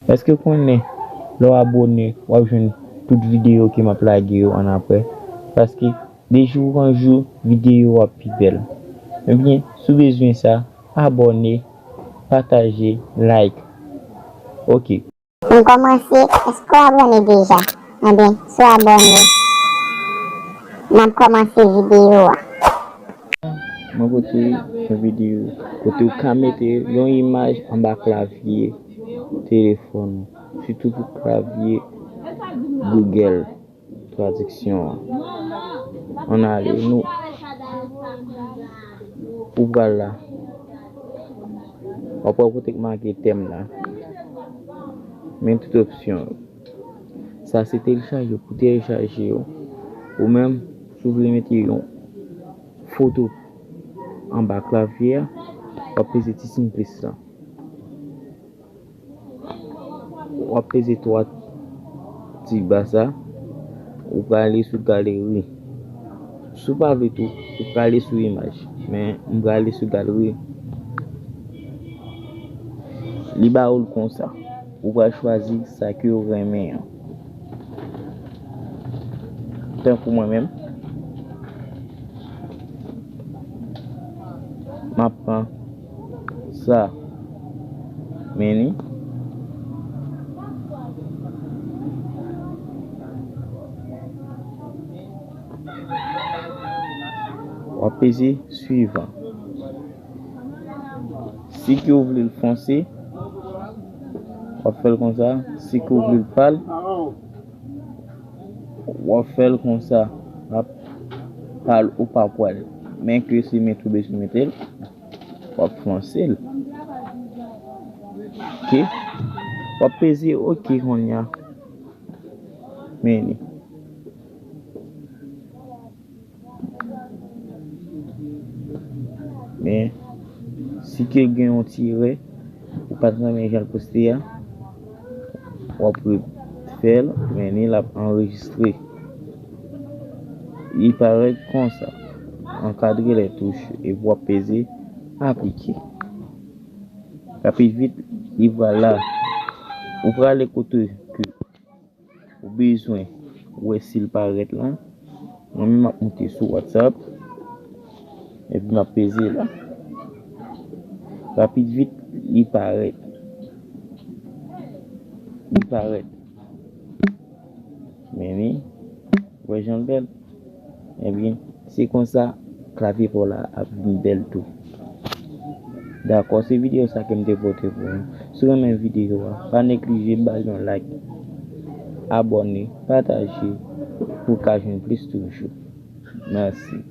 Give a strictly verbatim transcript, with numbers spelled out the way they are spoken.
Èske w konnen lè w abòne, w ap jwenn tout videyo ke m ap lage yo annapre? Paske de jou an jou, videyo w ap pi bèl. Ebyen, si w bezwen sa, abòne, pataje, like. Ok. Ann kòmanse, èske w abòne deja? Enben, si w abòne, n ap kòmanse videyo a. Mwen pote yon videyo kote w ka mete yon imaj anba klavye telefòn ou, sitou pou klavye Google tradiksyon an. Ann ale, nou, ou pral la. W ap wè kote k make tèm la. Men tout opsyon yo. Sa se telechaje, pou telechaje yo. Ou menm, si w vle mete yon foto anba klavye a, w ap peze ti siy plis la. W ap peze twa ti ba sa, ou prale sou galeri. Si w pa vle tou, ou prale sou imaj, men m prale sou galeri. Li ba ou l konsa. Ou pral chwazi sa ke w renmen an. Tankou mwen menm, m ap pran sa. Men li. W ap peze swivan. Si ke w vle l fonse, w ap fè l konsa. Si ke w vle l pal, w ap fè l konsa. W ap pal ou pa pwal. Men ke se mete w bezwen mete l, w ap fonse l. Ok. W ap peze ok kounye a. Men li. Men, si ke l gen yon ti erè, ou pa t renmen jan l poste a, w ap refè l, men li l ap anrejistre. Li parèt konsa, ankadre lè touch, epi w ap peze aplike. Rapid vit, li pral la. Ou prale kote ke ou bezwen wè si l parèt la. Mwen menm m ap moute sou WhatsApp. Epi m ap peze la. Rapid vit, li parèt. Li parèt. Men li, wè jan l bèl. Ebyen, se konsa klavye pa w la ap vin bèl tou. Dakò, se videyo sa ke m te pote pou nou. Si w renmen videyo a, pa neglije ba l yon like, abòne, pataje pou w ka jwenn plis toujou. Mèsi.